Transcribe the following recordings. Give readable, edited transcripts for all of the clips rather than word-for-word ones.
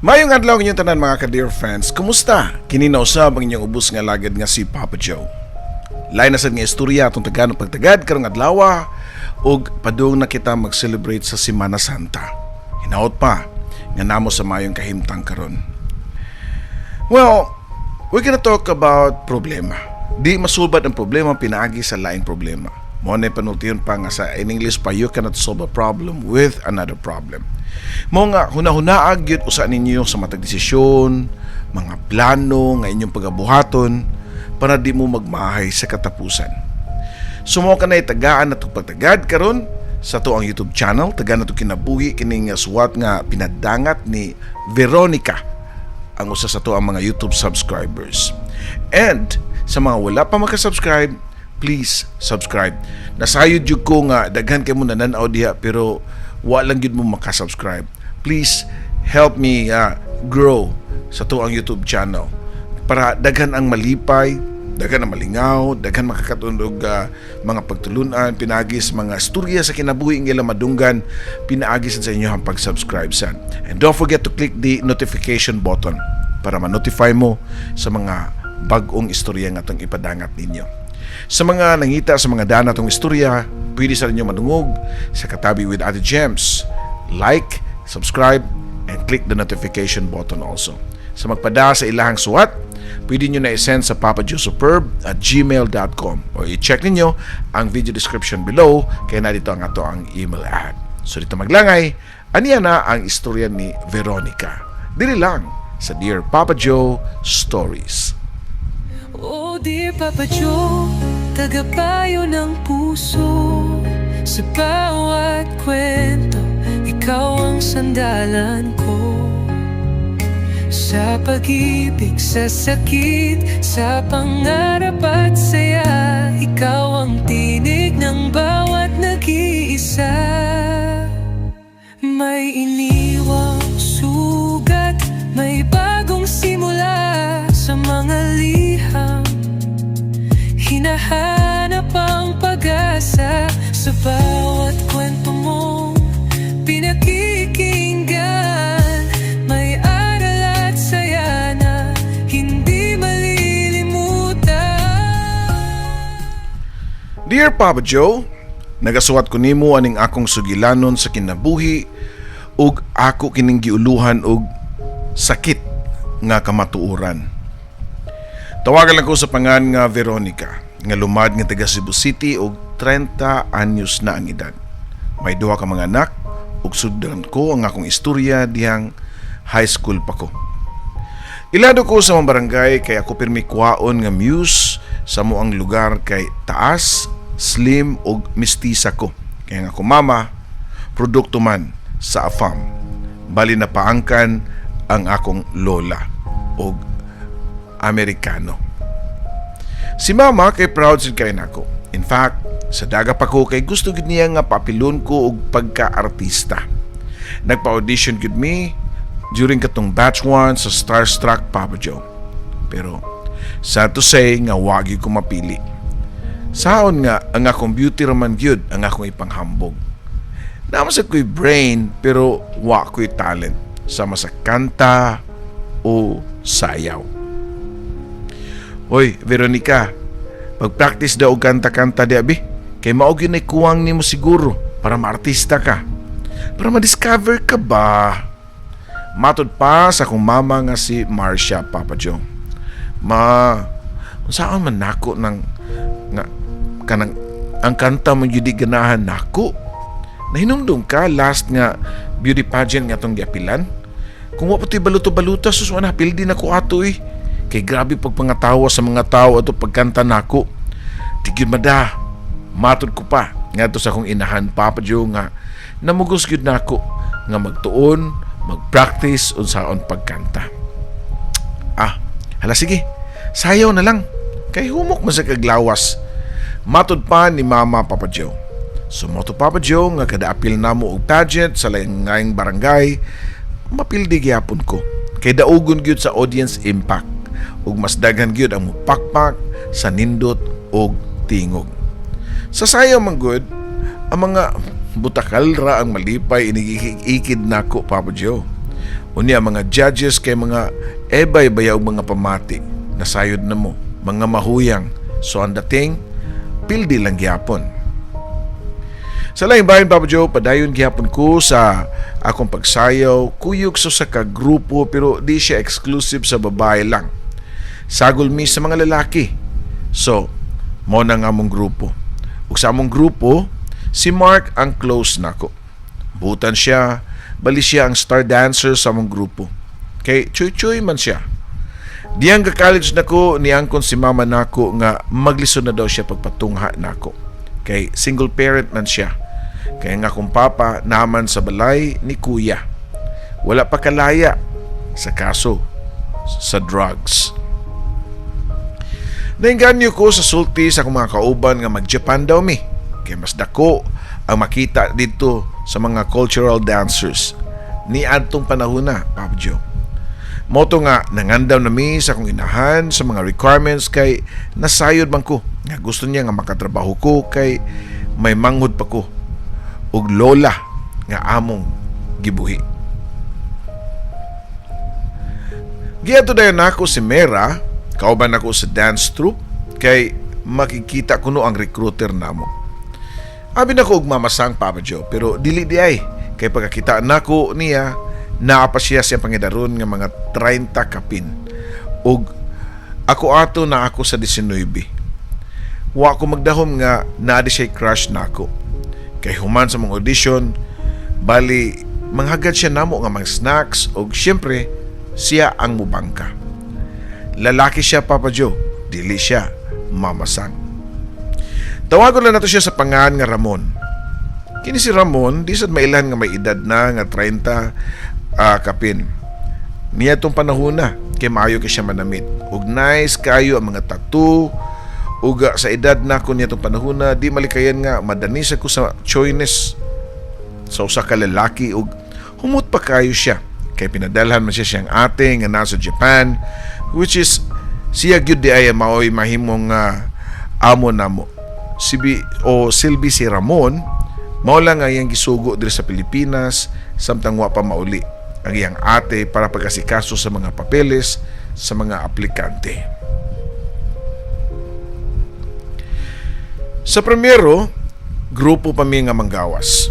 Maayong adlaw inyong tanan, mga ka-dear friends. Kumusta? Kini na usab ang inyong ubos nga lagad nga si Papa Joe. Lain na sad nga istorya atong tagaan og pagtagad karong adlaw ug padung na kita mag-celebrate sa Semana Santa. Hinaot pa nga namo sa mayong kahimtang karon. Well, we're gonna talk about problema. Di masulbad ang problema pinaagi sa laing problema. Mao na panultiyon pa nga sa in English pa, "You cannot solve a problem with another problem." Mao nga hunahunaa gyud usa ninyo sa matag desisyon, mga plano nga inyong pagabuhaton para di mo magmahay sa katapusan. So mao kanay tagaan na pagtagad karon sa atoang YouTube channel, tagaan nato kinabuhi kining suwat nga pinadangat ni Veronica, ang usa sa atoang mga YouTube subscribers. And sa mga wala pa makasubscribe, please subscribe. Nasayod jud ko nga daghan kay mo nananaw diha pero wa lang gyud mo makasubscribe. Please help me grow sa atoang YouTube channel para daghan ang malipay, daghan ang malingaw, daghan makakatun og mga pagtulunan, pinaagi sa mga istorya sa kinabuhi nga ilang madunggan, pinaagi sa inyo ang pag-subscribe sad. And don't forget to click the notification button para ma-notify mo sa mga bag-ong istorya nga atong ipadangat ninyo. Sa mga nangita sa mga daan natong istorya, pwede sa ninyo madungog sa Katabi with Ate Gems. Like, subscribe, and click the notification button also. Sa magpada sa ilahang suwat, pwede nyo na i-send sa papajoesuperb@gmail.com or i-check ninyo ang video description below kaya na dito ang atoang email ad. So dito maglangay, aniya na ang istorya ni Veronica. Dili lang sa Dear Papa Joe Stories. Oh dear Papa Joe, tagapayo ng puso. Sa bawat kwento, ikaw ang sandalan ko. Sa pag-ibig, sa sakit, sa pangarap at saya, ikaw ang tinig ng bawat nag-iisa. May iniwang sugat, may bagong simula. Sa mga liham, hinahanap ang pag-asa. Sa bawat kwento mong pinakikinggan, may aral at saya na hindi malilimutan. Dear Papa Joe, nagasuwat ko nimo aning akong sugilanon sa kinabuhi ug ako kining giuluhan og sakit nga kamatuoran. Tawagan lang ko sa pangan nga Veronica, nga lumad nga taga Cebu City og 30 anyos na ang edad. May duha ka mga anak ug sugdan ko ang akong istorya dihang high school pa ko. Ilado ko sa mga barangay kay ako pirmi kuwaon nga muse sa among lugar kay taas, slim ug mistisa ko. Kaya nga ako mama, produkto man sa AFAM. Bali na paangkan ang akong lola og Amerikano. Si mama kay proud sad kay nako. In fact, sa daga pa ko kay gusto gid niya nga papilon ko og pagka-artista. Nagpa-audition gid mi during katong batch 1 sa Starstruck, Papa Joe. Pero sad to say nga wa gyud ko mapili. Saon nga ang akong beauty raman gyud ang akong ipanghambog. Naa man sad ko'y brain pero wa ko'y talent sama sa kanta o sayaw. Hoy, Veronica, pag-practice daw og kanta-kanta di abi. Kay mao gyud nay kuwang nimo siguro para maartista ka. Para ma-discover ka ba? Matod pa sa akong mama nga si Marcia, Papa Joe. Ma, unsaon man nako nang nga kanang ang kanta mo gyud di ganahan nako? Nahinumdum ka last nga beauty pageant nga atong giapilan? Kung wa pa to'y baluto-baluta, sus, wala, pildi na ko ato eh. Kay grabe pagpangatawa sa mga tao ato pagkanta nako. Di gyud mada. Matod ko pa ngadto sa akong inahan, Papa Joe, nga namugos gyud nako nga magtuon, mag-practice unsaon pagkanta. Ah, hala sige. Sayaw na lang. Kay humok man sa kaglawas. Matod pa ni Mama, Papa Joe. So mao to, Papa Joe, nga kada apil namo og pageant sa laing barangay, mapildi gyapon ko. Kay daugon gyud sa audience impact ug mas daghan gyud ang mupakpak sa nindot og tingog. Sa sayaw man gud, ang mga butakal ra ang malipay inigikid nako, Papa Joe. Unya mga judges kay mga ebay baya og mga pamati, nasayod na mo, mga mahuyang. So ang dating, pildi lang gihapon. Sa laing bahin, Papa Joe, padayon gihapon ko sa akong pagsayaw, kuyog sa usa ka grupo, pero di siya exclusive sa babae lang. Sagol mi sa mga lalaki. So, mao na nga among grupo. Ug sa among grupo, si Mark ang close nako. Butan siya, bali siya ang star dancer sa among grupo. Kay chuy-chuy man siya. Diyang ga-college nako, niangkon si mama nako nga maglisod na daw siya pagpatungha nako. Kay single parent man siya. Kaya nga akong papa naman sa balay ni kuya. Wala pa kalaya sa kaso sa drugs. Nainganyo ko sa sulti sa akong mga kauban nga mag-Japan daw mi. Kay mas dako ang makita dito sa mga cultural dancers ni adtong panahon na, Papa Joe. Moto nga nangandam na mi sa akong inahan sa mga requirements kay nasayod man ko nga gusto niya nga makatrabaho ko kay may manghod pa ko ug lola nga among gibuhi. Giadto dayon nako si Mera, kauban nako sa dance troupe kay makikita kuno ang recruiter namo. Abi nako og mamasang, Papa Joe, pero dili di ay kay pagkakita nako niya naa pa siya siyang pangidaron nga mga 30 kapin ug ako ato na ako sa 19. Wa ko magdahom nga naa di siya crush nako. Kay human sa mga audition, bali manghagad siya namo nga mga snacks og syempre siya ang mubangka. Lalaki siya, Papa Joe, dili siya mamasang. Tawagon lang nato siya sa pangan nga Ramon. Kini si Ramon, di sad mailan nga may edad na nga 30 kapin. Niya itong panahon na, kay maayo kay siya manamit. Ug nice kayo ang mga tattoo. Ug sa edad na ko niya itong panahon na, di malikayan nga madanisa ko sa choice sa usa ka lalaki ug humot pa kayo siya. Kay pinadalhan man siya siyang ate nga nasa Japan, which is siya gyud di ay maoy mahimong amo namo. Sibi o silbi si Ramon mao lang ang iyang gisugo diri sa Pilipinas samtang wa pa mauli ang iyang ate para pag-asikaso sa mga papeles sa mga aplikante. Sa primero, grupo pa mi nga manggawas.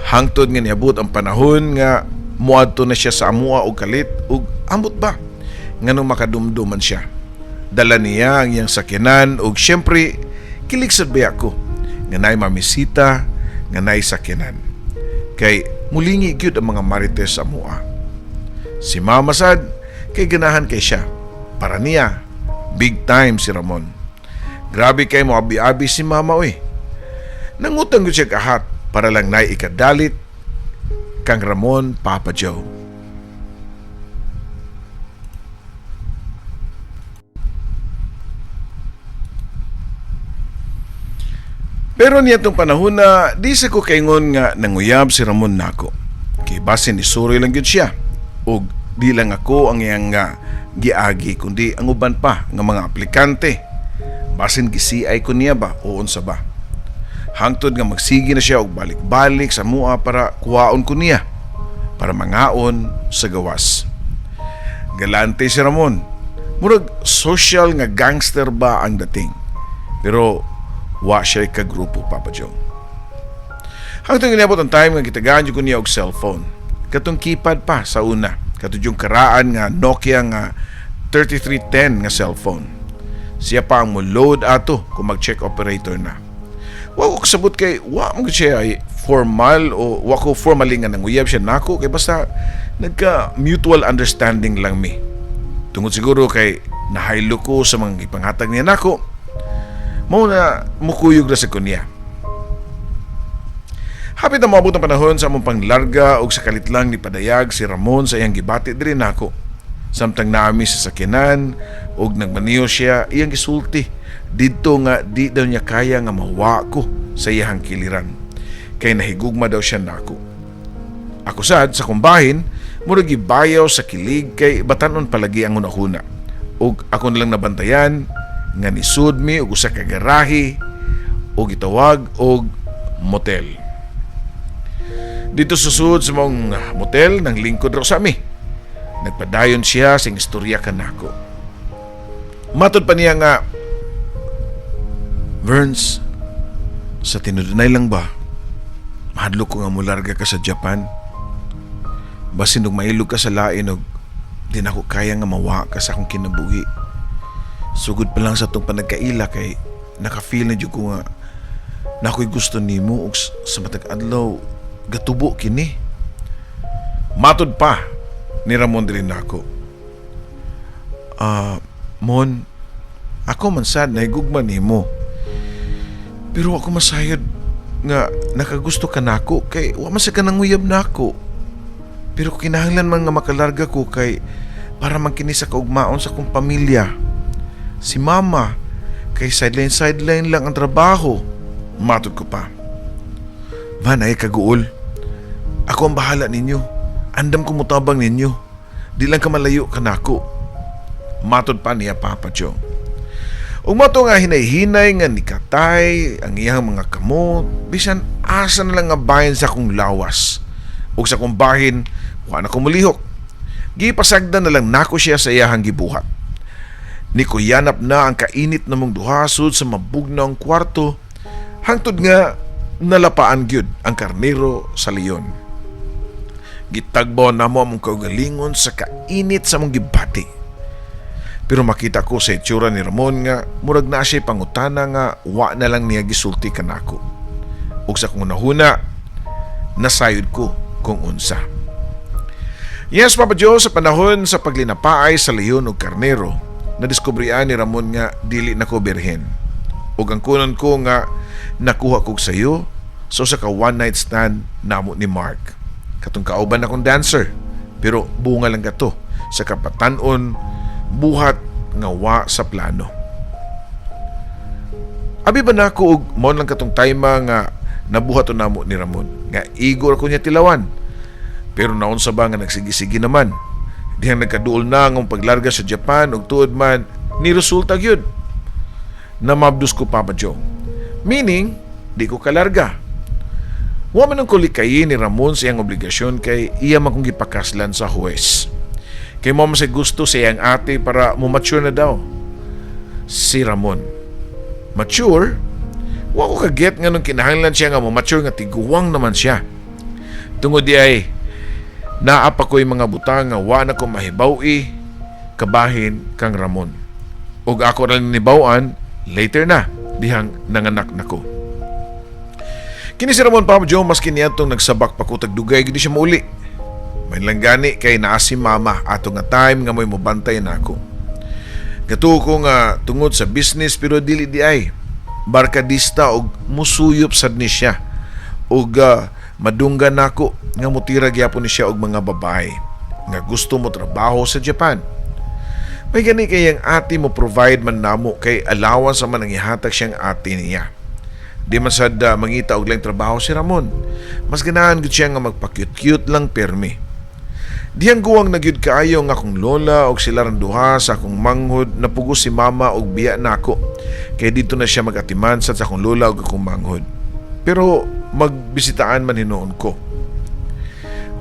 Hangtod nga niabot ang panahon nga muadto na siya sa amua og kalit ug ambot ba nganong makadumduman siya. Dala niya ang iyang sakyanan ug syempre kilig sad baya ko nga naay mamisita nga naay sakyanan. Kay mulingi gyud ang mga marites sa amua. Si Mama sad kay ganahan kay siya. Para niya, big time si Ramon. Grabe kay mo abi-abi si Mama oy. Nangutang gyud siya kahat para lang naay ikadalit kang Ramon, Papa Joe. Pero niya itong panahon na di sa ko kaingon nga nanguyab si Ramon nako. Kay basin ni Suri lang gyud siya. Og di lang ako ang iyang nga giagi kundi ang uban pa nga mga aplikante. Basin gisiay ko niya ba o unsa ba. Hangtod nga magsige na siya og balik-balik sa mua para kuwaon ko niya para mangaon sa gawas. Galante si Ramon. Murag social nga gangster ba ang dating. Pero wa siya kagrupo, Papa Joe. Hangtod nga niabot ang time nga gitagaan ko niya og cellphone. Katong keypad pa sa una. Katong yung karaan nga Nokia nga 3310 nga cellphone. Siya pa ang mo-load ato kung mag-check operator na. Wa ko kasabot kay wa mo siya ay formal o wa ko formally nga nanguyab siya nako kay basta nagka mutual understanding lang mi. Tungod siguro kay nahaylo ko sa mga ipanghatag niya nako, mao na mukuyog ra sa kunya. Hapit na moabot ang panahon sa among panglarga og sa kalit lang ni padayag si Ramon sa iyang gibati diri nako. Samtang naami sa sakyanan og nagmaniyo siya, iyang gisulti didto nga di daw niya kaya nga mawa ko sa iyang kiliran. Kay nahigugma daw siya nako. Ako sad sa kumbahin, murag gibayaw sa kilig kay batanon palagi ang hunahuna. Og ako nilang nabantayan nga nisud mi og usa ka garahe og gitawag og motel. Dito sa sud sa mong motel, nang lingkod raw sa ami. Nagpadayon siya sa istorya kanako. Matod pa niya nga, "Verns, sa tinudunay lang ba, mahadlok ko nga mularga ka sa Japan. Basin og mailog ka sa lain og di na ko kaya nga mawa ka sa akong kinabuhi. Sugod pa lang sa atong panagkaila kay naka-feel na jud ko nga na ako'y gusto nimo og sa matag adlaw gatubo kini." Matod pa ni Ramon diri nako. "Ah, Mon, ako man sad nahigugma nimo. Pero ako masayod nga nakagusto ka nako kay wa man sa ka nanguyab nako. Pero kinahanglan man nga makalarga ko kay para man kini sa kaugmaon sa akong pamilya. Si mama kay sideline sideline lang ang trabaho." Matod ko pa. "Van, ay kaguol. Ako ang bahala ninyo. Andam ko mutabang ninyo. Di lang ka malayo kanako." Matod pa niya, Papa Joe. Ug mao to nga hinay-hinay nga nikatay ang iyang mga kamot, bisan asa na lang nga bahin sa akong lawas. Ug sa akong bahin, wa na ko mulihok. Gipasagdan na lang nako siya sa iyahang gibuhat. Nikuyanap na ang kainit namong duha sud sa mabugnaw kwarto, hangtod nga nalapaan gyud ang karnero sa leon. Gitagbaw namo among kaugalingon sa kainit sa among gibati. Pero makita ko sa itsura ni Ramon nga murag na siya pangutana nga wa na lang niya gisulti kanako. Ug sa kong nahuna, nasayod ko kung unsa. Yes, Papa Joe, sa panahon sa paglinapaay sa leon ug karnero, nadiskubrian ni Ramon nga dili na ko birhen. Ug ang kunon ko nga nakuha kog sayo so sa ka one night stand namo ni Mark. Katong kauban akong dancer, pero bunga lang kato sa kapatan-on buhat nga wa sa plano. Abi ba nako og mao lang katong time nga nabuhat namo ni Ramon nga igor ko niya tilawan. Pero naunsa ba nga nagsigi-sige naman. Dihang nagkaduol na ang paglarga sa Japan ug tuod man ni resulta gyud. Namabdos ko, Papa Joe. Meaning, di ko kalarga. Wa man ang kulikayin ni Ramon sa iyang obligasyon kay iya man kong gipakaslan sa huwes. Kay mo man sa gusto sa iyang ate para mo-mature na daw si Ramon. Mature? Wa ko kaget nga nung kinahanglan siya nga mo-mature nga tiguwang naman siya. Tungod di ay naa pa ko'y mga butang nga wa na ko mahibaw-i kabahin kang Ramon. Ug ako ra nibaw-an later na dihang nanganak nako. Kini si Ramon, Papa Joe, maski niadtong nagsabak pa ko tagdugay gid siya mauli. May lang gani kay naa si mama ato nga time nga mo'y mobantay nako. Gatuo ko nga tungod sa business, pero dili di ay. Barkadista og musuyop sad ni siya. Og madunggan nako nga mutira gyapon ni siya og mga babae nga gusto mo trabaho sa Japan. May gani kay ang ate mo provide man namo kay allowance man ang ihatag siyang ate niya. Di man sad mangita og laing trabaho si Ramon. Mas ganahan gud siya nga magpa-cute-cute lang permi. Dihang guwang na gyud kaayo nga akong lola og sila rang duha sa akong manghod, napugos si mama og biya nako. Kay dito na siya mag-atiman sa akong lola og akong manghod. Pero magbisitaan man hinuon ko.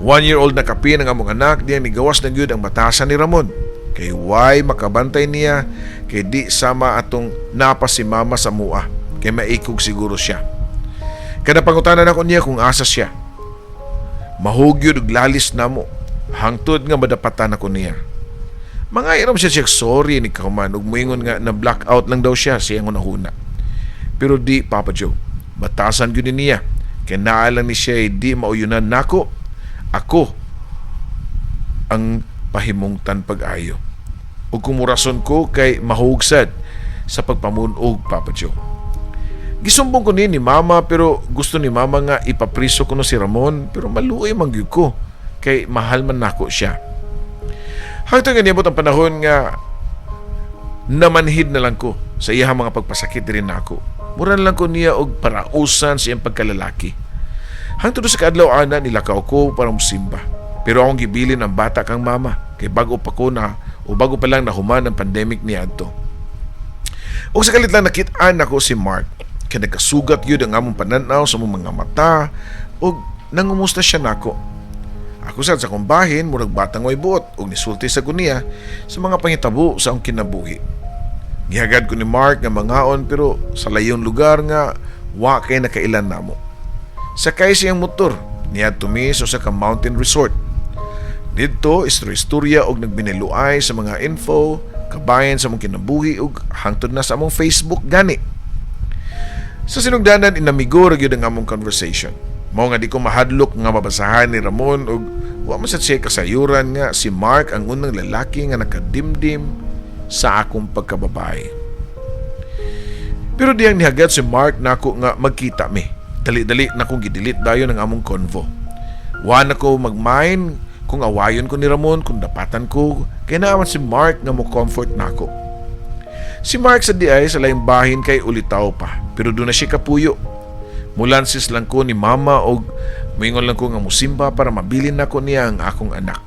1 year old na kapin ang among anak diyang nigawas na gyud ang batasan ni Ramon. Kay way makabantay niya kay di sama atong napa si mama sa mua kay maikog siguro siya. Kada pangutanan ako niya kung asa siya. Mahugyod og lalis namo hangtod nga madapatan ako niya. Mga iram siya siya sorry ni kahuman ug moingon nga na blackout lang daw siya sa iyang hunahuna. Pero di, Papa Joe, batasan gyud ni niya kay naa lang ni siya di mauyunan nako, ako ang pahimungtan pag-ayo. Ug kung murason ko kay mahugsad sa pagpamunog, Papa Joe. Gisumbong ko ni mama, pero gusto ni mama nga ipapriso ko no si Ramon, pero maluoy man gyud ko kay mahal man nako siya. Hangtod nga niabot ang panahon nga namanhid na lang ko sa iyang mga pagpasakit diri nako. Mura na lang ko niya og parausan sa iyang pagkalalaki. Hangtod sa kaadlaw ana nilakaw ko para musimba. Pero akong gibilin ang bata kang mama kay bago pa ko na o bago pa lang nahuman ang pandemic niadto. Ug sa kalit lang nakit-an nako si Mark kay nagkasugat gyud ang among pananaw sa among mga mata ug Nangumusta siya nako. Ako sad sa akong bahin, murag batang way buot ug nisulti sa niya sa mga pangitabo sa akong kinabuhi. Gihagad ko ni Mark nga mangaon pero sa layong lugar nga wa kay nakailan namo. Sakay siyang motor, niadto mi sa usa ka mountain resort. Didto, istorya-istorya og nagbiniluay sa mga info, kabayan sa among kinabuhi ug hangtod na sa among Facebook gani. Sa sinugdanan, inamigo ra gyud ang among conversation. Mao nga di ko mahadlok nga mabasahan ni Ramon ug wa man sad siya kasayuran nga si Mark ang unang lalaki nga nakadimdim sa akong pagkababae. Pero diyang nihagad si Mark nako nga magkita mi, dali-dali na kong gi-delete dayon ang among convo. Wa na ko mag-mind kung awayon ko ni Ramon, kung dapatan ko, kay naa man si Mark nga mo comfort nako. Si Mark sa diay sa laing bahin kay ulitaw pa, pero duna siya kapuyo. Mulansis lang ko ni mama og moingon lang ko nga musimba para mabilin nako niya ang akong anak.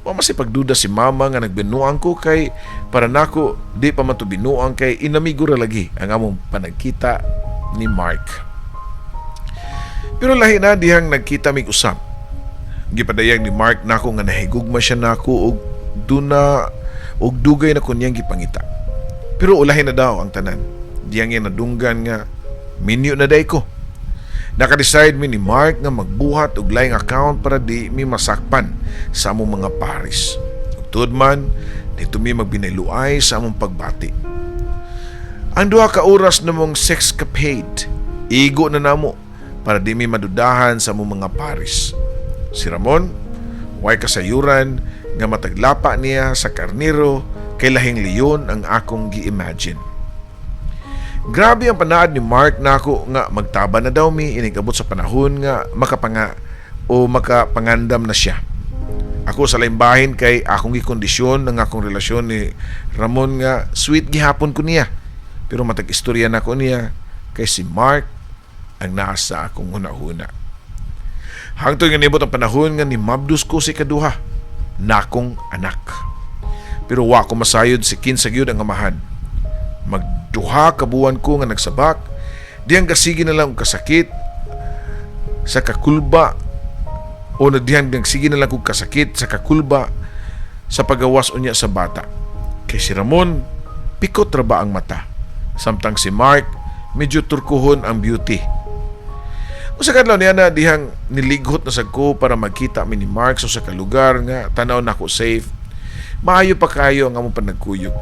Wa man say pagduda si mama nga nagbinuang ko kay para nako di pa man to binuang kay inamigo ra lagi ang among panagkita ni Mark. Pero lahi na dihang nagkita mig usab. Gipadayag ni Mark nako nga nahigugma siya nako og duna og dugay na ko niyang gipangita. Pero ulahin na daw ang tanan. Diyang iya nadunggan nga minyo na day ko. Naka-decide mi ni Mark nga magbuhat og laing account para di mi masakpan sa among mga pares. Ug tuod man, didto mi magbiniluay sa among pagbati. Ang 2 ka oras namong sexcapade, igo na namo para di mi madudahan sa among mga pares. Si Ramon, way kasayuran nga mataglapa niya sa karniro kay lahing leon ang akong gi-imagine. Grabe ang panaad ni Mark nako nga magtaba na daw mi inig abot sa panahon nga makapanga o makapangandam na siya. Ako sa laing bahin kay akong gikondisyon ng akong relasyon ni Ramon nga sweet gihapon ko niya. Pero matag istorya nako niya kay si Mark ang naa sa akong hunahuna. Hangtod nga nibot ang panahon nga nimabdos ko si kaduha nakong anak. Pero wa ko masayod si kinsa gyud ang amahan. Mag-2 ka buwan ko nga nagsabak, diyang kasige na lang og kasakit sa kakulba o na diyang nagsige na lang kog kasakit sa kakulba sa pagawas unya sa bata. Kay si Ramon, pikot ra ba ang mata. Samtang si Mark, medyo turkuhon ang beauty. Usa ka adlaw niya na dihang nilighot na sad ko para magkita mi ni Mark sa usa ka lugar nga tanaw nako safe. Maayo pa kayo ang among panagkuyog.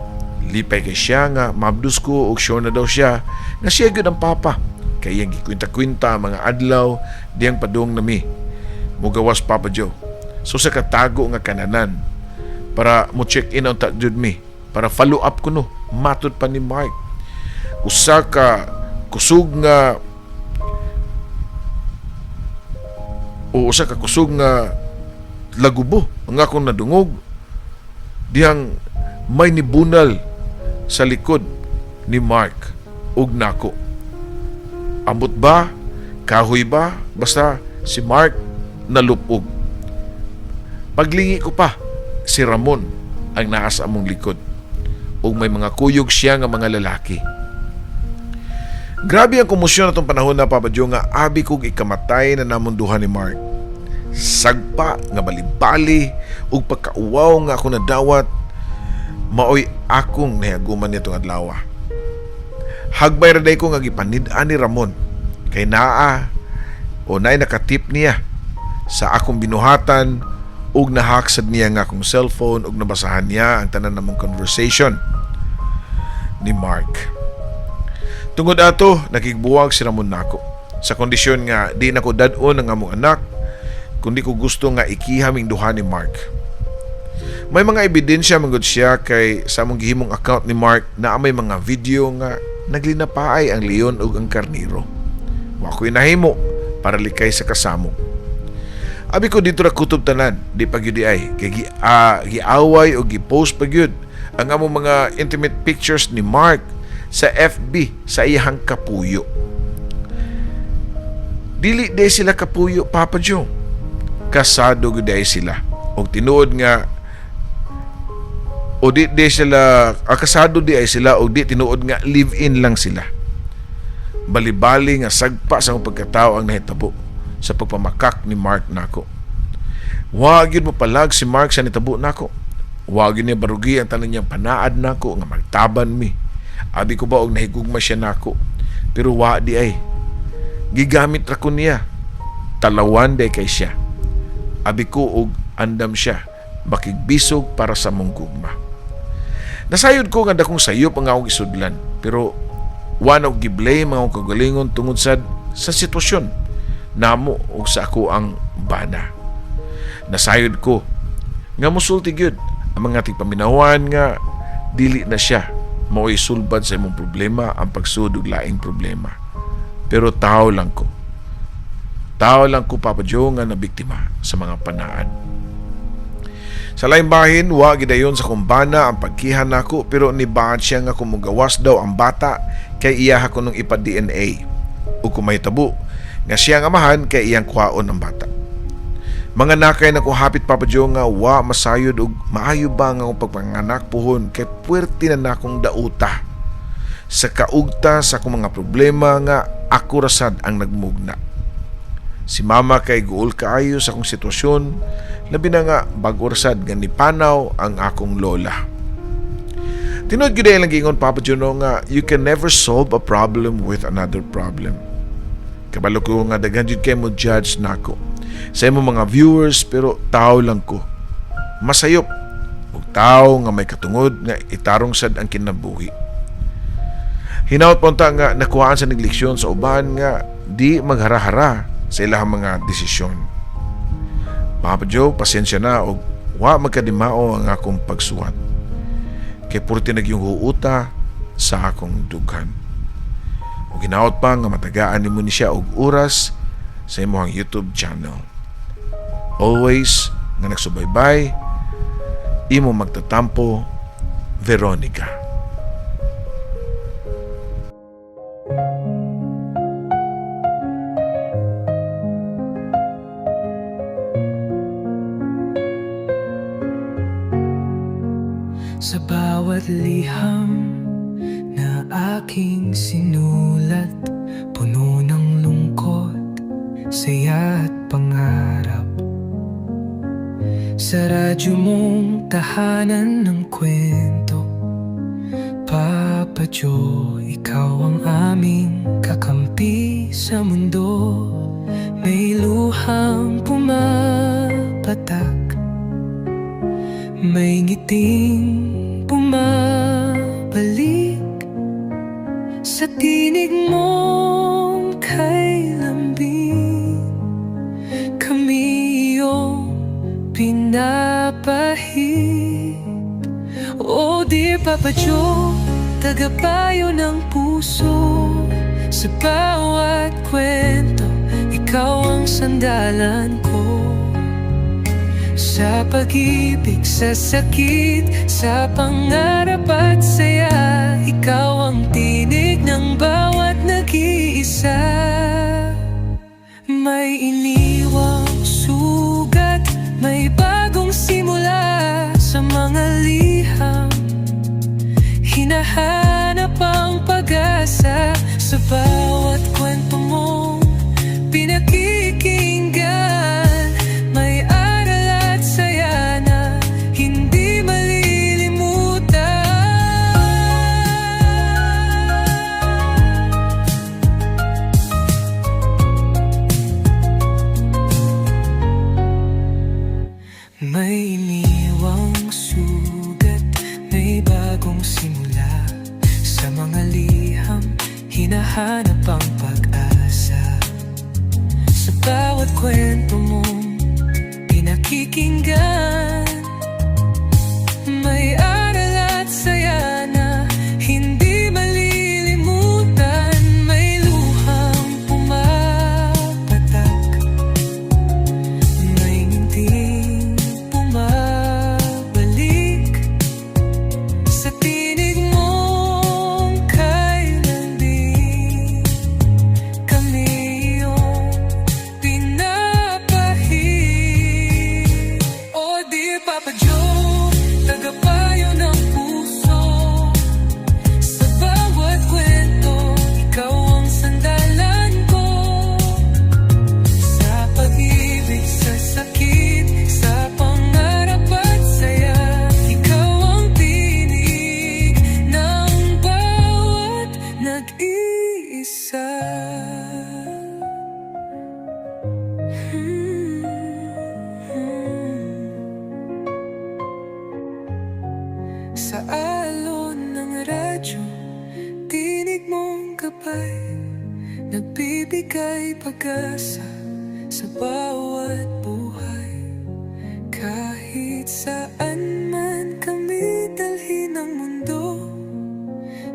Lipay kay siya nga mabdus ko og sure na daw siya nga siya gyud ang papa. Kay iyang gikwinta-kwinta ang mga adlaw diyang padung nami. Mugawas, Papa Joe. So sa katago nga kananan para mo check in ang jud mi para follow up ko no matud pa ni Mark. Usa ka kusog nga o usa ka kusog nga lagubo ang akong nadungog dihang may nibunal sa likod ni Mark ug nako. Ambot ba? Kahoy ba? Basta si Mark nalupog. Paglingi ko pa, si Ramon ang naa sa among likod ug may mga kuyog siya nga mga lalaki. Grabe ang komosyon atong panahon na, Papa Joe, nga abi kog ikamatay na namong duha ni Mark. Sagpa nga balibali ug pagkauwaw nga ako nadawat maoy akong nahiaguman nitong adlaw. Hagbay ra day ko nga gipanid-an ni Ramon kay naa o naay nakatip niya sa akong binuhatan ug na-hack sad niya nga akong cellphone ug nabasahan niya ang tanan namong conversation ni Mark. Tungod ato, nakigbuwag si Ramon nako sa kondisyon nga di nako dad-on ang among anak kundi ko gusto nga ikiha ming duha ni Mark. May mga ebidensya man gud siya kay sa among gihimong account ni Mark na may mga video nga naglinapaay ang leon ug ang karniro. Wa ko'y nahimo para likay sa kasamok. Abi ko didto ra kutob tanan, di pa gyud ay kay giaway o gi-post pa gyud ang among mga intimate pictures ni Mark sa FB sa iyang kapuyo. Dili day sila kapuyo, Papa Joe. Kasado gyud ay sila. Og tinuod nga o di di sila kasado di ay sila og di tinuod nga live-in lang sila. Bali-bali nga sagpa sa among pagkatao ang nahitabo. Sa pagpamakak ni Mark nako. Wa gyud mopalag si Mark sa nitabo nako. Wa gyud niya barugi ang tanan niyang panaad nako nga magtaban mi. Abi ko ba og nahigugma siya nako. Pero wa diay. Gigamit ra ko niya. Talawan diay kay siya. Abi ko og andam siya makigbisog para sa mong gugma. Nasayod ko nga dakong sayop ang akong isudlan, pero wa na og gi-blame ang akong kagalingon tungod sad sa sitwasyon namo ug sa ako ang bana. Nasayod ko nga musulti gyud ang mga tigpaminawan nga dili na siya mao'y sulbad sa imong problema ang pagsud og laing problema. Pero tao lang ko. Tao lang ko, Papa Joe, nga nabiktima sa mga panaad. Sa laing bahin, wa gidayon sa kumbana ang pagkiha nako, pero nibaad siya nga kung mugawas daw ang bata kay iyaha kunong ipa-DNA o kung may tabo nga siya ang amahan kay iyang kuhaon ang bata. Mga nakay na ko hapit, Papa Joe, nga wa masayod og maayo ba nga akong pagpanganak puhon kay puwerte na nakong dauta sa kaugta sa akong mga problema nga ako rasad ang nagmugna. Si mama kay guol kaayo sa akong sitwasyon, labi na nga bag-o rasad nga nipanaw ang akong lola. Tinuod gyud lang giingon, Papa Joe, no, nga you can never solve a problem with another problem. Kabalo ko nga daghan jud kay mo judge nako sa imong mga viewers, pero tao lang ko. Masayop ug tao nga may katungod nga itarong sad ang kinabuhi. Hinaut pa unta nga nakuhaan sa negleksyon sa uban nga di magharahara sa ilahang mga desisyon. Papa Joe, pasensya na og wa magkadimao ang akong pagsuwat. Kay purti nagyung huuta sa akong dughan. Ug hinaot pa nga matagaan nimo ni siya og oras sa imong YouTube channel. Always nga nagsubaybay, imo magtatampo, Veronica. Sa bawat liham na aking sinulat, puno ng lungkot, saya at pangarap. Sa radyo mong tahanan ng kwento, Papa Joe, ikaw ang aming kakampi sa mundo. May luhang pumapatak, may ngiting bumabalik sa tinig mong kay lambing. Kami iyong pinapahid. Oh dear Papa Joe, tagapayo ng puso. Sa bawat kwento, ikaw ang sandalan ko. Sa pag-ibig, sa sakit, sa pangarap at saya, ikaw ang tinig ng bawat nag-iisa. May iniwang sugat, may bagong simula. Sa mga liham, hinahanap ang pag-asa. Sa bawat kwento mong pinakikinggan, may aral at saya na hindi malilimutan. May iniwang sugat, may bagong simula. Sa mga liham, hinahanap ang pag-asa. Sa bawat kwento mong pinakikinggan, may aral at saya na hindi malilimutan. May luhang pumapatak, may ngiting bumabalik. Sa tinig mong kay lambing, kami iyong pinapahid. Oh. Nagbibigay pag-asa sa bawat buhay. Kahit saan man kami dalhin ng mundo,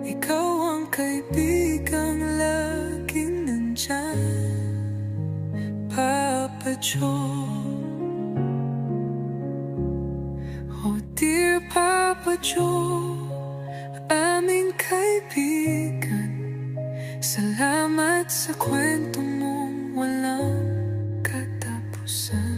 ikaw ang kaibigang laging nandyan, Papa Joe. Oh dear Papa Joe, aming kaibigan, salamat sa kwento mong walang katapusan.